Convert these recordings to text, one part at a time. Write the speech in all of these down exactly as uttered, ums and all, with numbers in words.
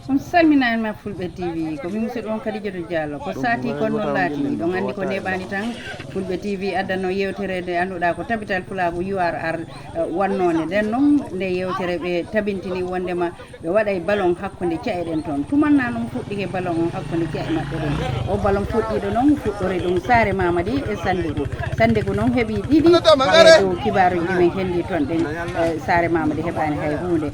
On salminaanima Fulɓe T V, ko min musidɗo on Kadijatou Diallo. Ko saati kon noon laati, ɗon anndi ko neeɓaani tan. Fulɓe T V addanno yewtere nde annduɗaa ko Tabital Pulaagu U R R, eh, wannoonde. Nden noon, nde yewtere ɓe tabintini wondema ɓe waɗay ballon hakkunde ca'e ɗen toon. Tumanna noon fuɗɗike ballon on hakkunde ca'e maɓɓe ɗen. O ballon fuɗɗiiɗo noon fuɗɗori ɗum Saare Mamadi e Sanndigu. Sanndigu noon heɓi ɗiɗi, e ɗum kibaaruuji ɗi min hendi toon ɗen, eh, Saare Mamadi heɓaani hay huunde.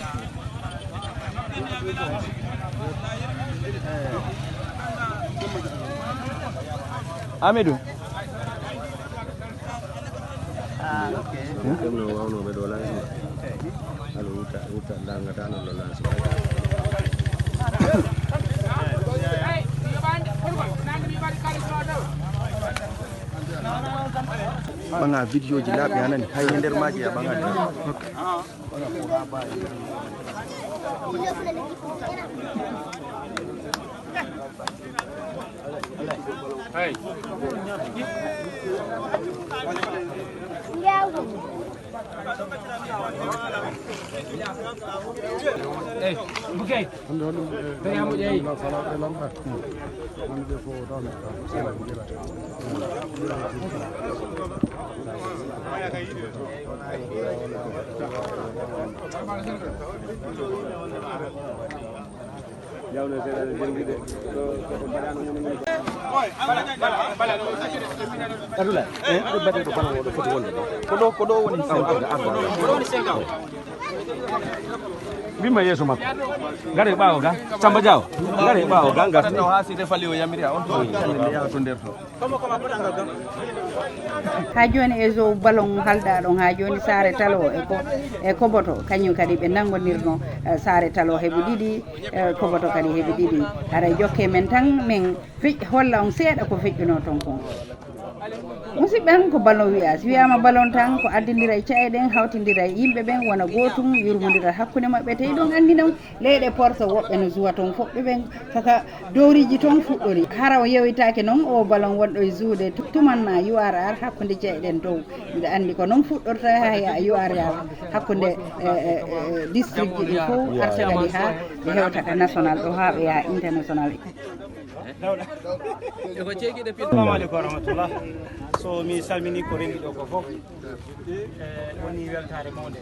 Amidou. Ɗum no wawnooɓe ɗo lansi. Aɗa wutta, wutta, ndangata no ɗo lansi. Ɓaŋa vidéo ji laaɓi a nani, hay e nder maaji a ɓaŋani. Ey, Bukey. Hannde hoɗum ɓe ɓe yamu ƴeewi. Lamɗa fala ɓe lamɗa. Hannde ɓe fof o tawno. Abdoulaye, eh, aɗa baɗe ɗo bana oɗo foti wonde ɗo. Ko ɗo, ko ɗo woni sawtude arde. Wimma yeeso makko. Ngare ɓaawo ga. Samba Diaw. Ngare ɓaawo ga, ngartu. No haaside fali o yamiri a on to. Nde yaha to nder to. Haa jooni e zo ballon haldaa ɗon haa jooni Saare Talo e ko, e Koboto, kañum kadi ɓe nanngondirno, eh, Saare Talo heɓi ɗiɗi, eh, Koboto kadi heɓi ɗiɗi. Haray jokke men tan, min fec-, holla on seeɗa ko feƴƴunoo toon kon. Musidɓe am, ko ballon wiyaa. Si wiyaama ballon tan, ko addindiray ca'e ɗen, hawtindiray yimɓe ɓen, wona gootum, yurmondira hakkunde maɓɓe. Tawi ɗon anndi noon, leyɗe Porto woɓɓe no zuwa toon, fof ɓe ɓen kaka dowriiji toon fuɗɗori. Hara o yewitaake noon, o ballon wonɗo e zuude tu-, tumanna U R R hakkunde ca'e ɗen dow. Mbiɗa anndi ko noon fuɗɗorta haa U R R hakkunde, eh, eh, eh, district ji ɗi fof, arta kadi haa ɓe hewta ka national ɗo, haa ɓe yaha international. Assalamu aleykum wa rahmatullah. So mi salmini ko renndi ɗo ko fof. Eh, woni weltaare mawnde.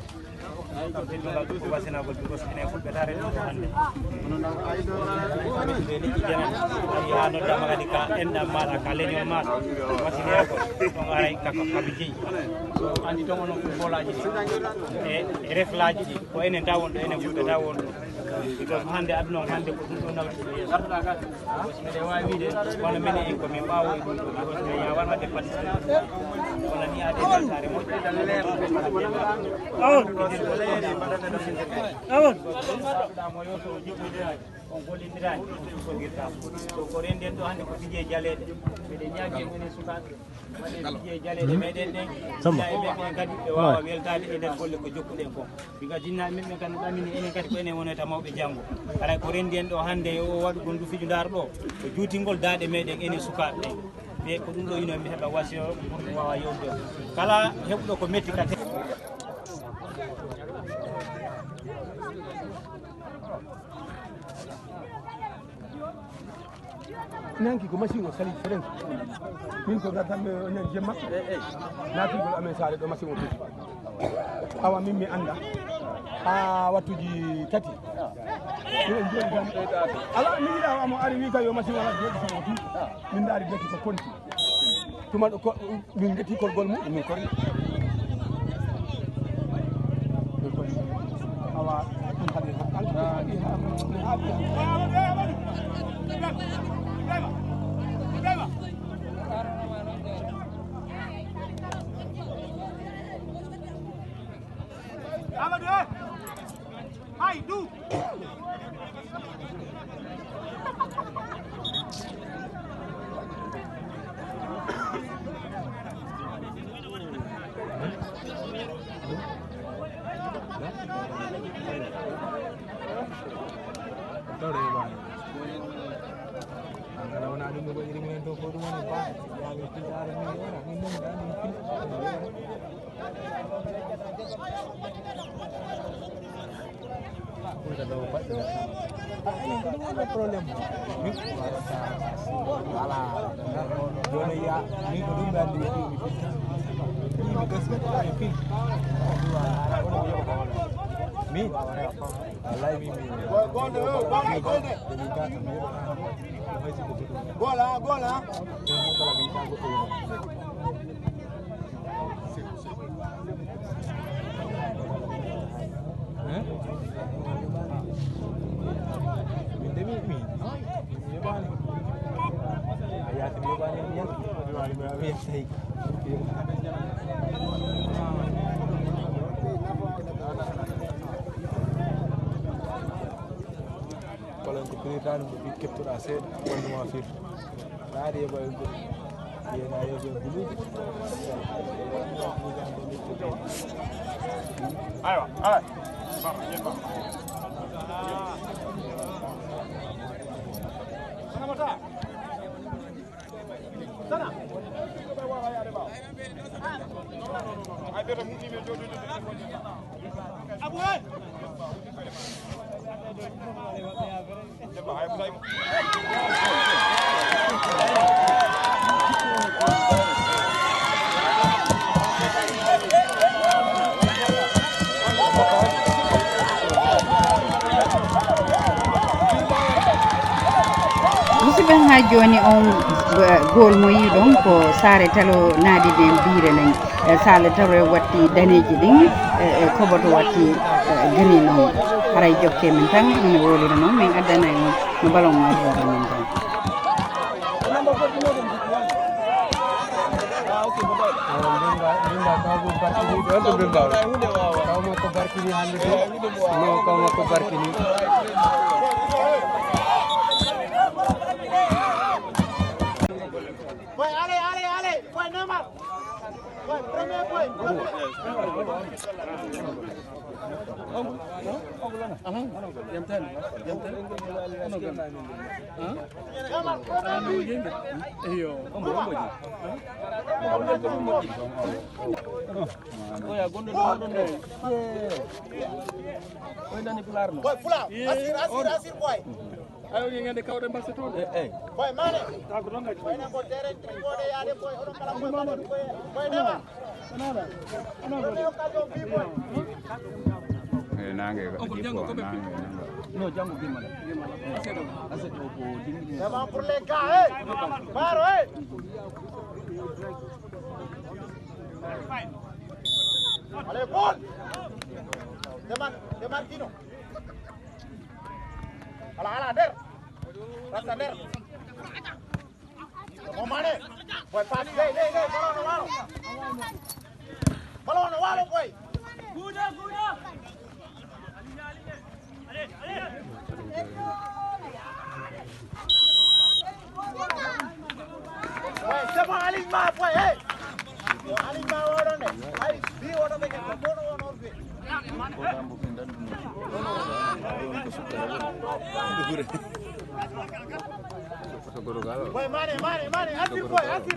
Kam teddungal ɗum ko wasinagol, because enen fulɓe taare ɗum ko hannde. Ɓe liƴƴi janani, ari haa noddama kadi ka enɗam maɗa, ka leñol maɗa. Wasiniragol, ɗon aray ka, ka, ka mi jeyi. Anndi toon onon footballaaji ɗi. E, e reflaaji ɗi, ko enen taw won ɗo, enen fulɓe taw won ɗo. Because hannde aduna on, hannde ko ɗum ɗo nawti ɗo yeeso. Because miɗen waawi wiide, kono minen en ko min ɓaawo e ɗum ɗo, because min yaawaano waɗde participé. Kono ni aade weltaare moƴƴo. Awon. Awon. Mo yo to joɓɓiɗiraani, on gollindiraani, ko ngirtaa. So ko renndi en ɗo hannde ko fijee jaleeɗe. Miɗen ñaagii enen sukaaɓe. Waɗe fijee jaleeɗe meɗen ɗen, Samba. Jinnaaɓe meɗen kadi ɓe waawa weltaade e nder golle ko jokkuɗen kon. Siga jinnaaɓe meɗen kadi no ɗamini enen kadi ko enen wonata mawɓe janngo. Haray ko renndi en ɗo hannde yo o waɗu gondu fiju ndaar ɗo, ko juutingol daaɗe meɗen enen sukaaɓe ɓen. Ɓe ko ɗum ɗo ino mi heɓa wasiyo pour mi waawa yewtude. Kala heɓuɗo ko metti ka te- Nanki ko machine o sali seren. Min ko gartan ɓe onen jemma. Naatugol amen saare ɗo machine o tuti. Awa min mi annda. Haa wattuji tati. Miɗen jooɗi tan. Ala min yiɗa awa mo ari wi ka yo machine o jooɗi sama o tuti. Min ndaari deki ko konti. Tuma ɗo ko min ngetti kolgol mum, min kori. Min kori. Awa, ɗum kadi, haaɗi, haaɗi, haaɗi. Amadou, eh! Hay, du! Enen ko ɗum woni problème. Min, voilà. Jooni ya, min ko ɗum ɗan ɗi mi pil. Min mi gasi ko mi pil. Min, wallahi min mi. Gola, gola. Kala ko piritaani ko ɓe keptuɗa seeɗa, wonde ma firti. Ɗaade yoɓa e gulu. Yena yoɓe gulu. Aywa, aywa. Sana. Musidɓe, haa jooni on, eh, gool mo yiiɗon ko Saare Talo naadi den biire nen. Eh, Saare Talo watti daneeji ɗin, eh, eh, Koboto watti, eh, green on. Haray jokke men tan, min wowlira non, min addana en no balon warrata min tan. Mbimba, mbimba, kaw mo barkini, ɗon to mbimba. Kaw mo ko barkini hannde de. No, kaw mo ko barkini. Boy, allez, allez, allez. Boy, Neymar. Boy, premier boy. Neymar, premier but. Boy, Pulaar, asir, asir, asir, boy. Ayo, ngeen ngeen di kaw de mbase toon. Eh, eh. Boy, Mané. Taa ko ɗon ngaji. Boy, nan ko terrain tripoté yaade, boy, oɗon kala, boy, Mané, boy, boy, Neymar. Premier occasion bi, boy. Eh, nange, on ko jippo, janngo ko ɓe nange, nange. No, janngo bi mala. Bi mala. Aseto, aseto ko dingi. Devant pour les gars, eh. Baro, eh. Allez, ball. Demar, Demar Dino. Ala, ala, nder. Rasta nder. Mo Mané. Boy, pass. Dey, dey, dey. Ballon no waalo. Ballon no waalo, boy. Boy, c'est bon, alignement, boy, hey. Alignement, on est. Ay, bi, on est. Boy, Mané, Mané, Mané, asir, boy, asir.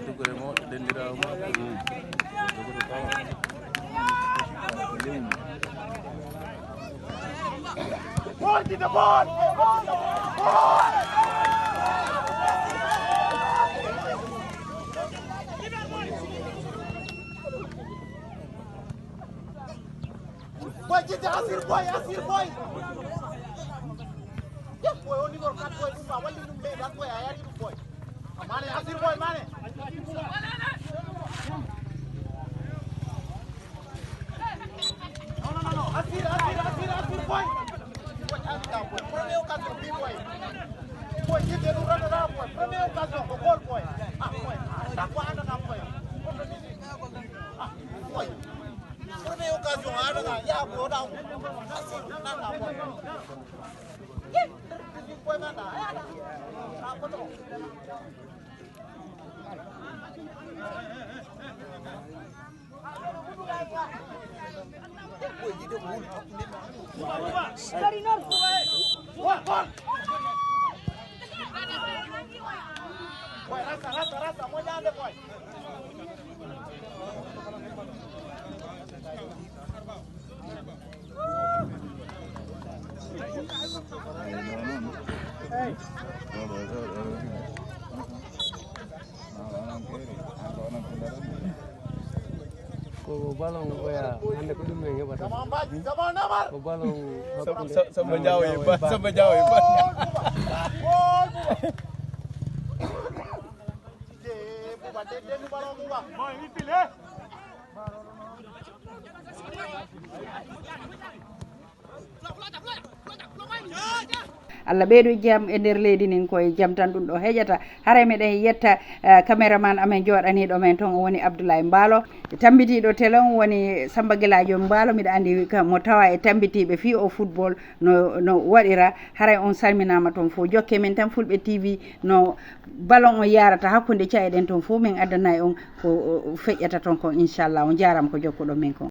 Ball to the ball. Ball to the ball. Boy, jidde, asir, boy, asir, boy. Yes, boy, o numéro quatre, boy, ɗum ma walli ɗum leydi, an, boy, a yari ɗum, boy. Mané, asir, boy, Mané. Non, non, non, non. Asir, asir, asir, asir, boy. Boy, asir, boy. Première occasion, bi, boy. Boy, jidde ɗum rano, boy. Première occasion, ko goal, boy. Ah, boy. Ah, boy. Première occasion, ah, non, non, ya, boy, non. Boy, man, ah, ah, ah. Ko ballon oya hannde ko ɗum en heɓata. Ko ballon hakkunde Samba Diaw e Ba, Samba Diaw e Ba. Allah ɓeydu jam e nder leydi nin, koye jam tan ɗum ɗo heƴata. Haray miɗen yetta eh, caméraman amen jooɗaniiɗo men toon, o woni Abdoulaye Mbaalo. Tambitiiɗo télé on woni Samba Gelajo Mbaalo. Miɗa anndi ka mo tawa e tambitiiɓe fii o football no, no waɗira. Haray on salminaama toon fof. Jokke men tan Fulɓe T V no ballon on yaarata hakkunde ca'e ɗen toon fof, min addanay on ko o, o feƴƴata toon kon, inchallah. On jaaraama ko jokkuɗon min kon.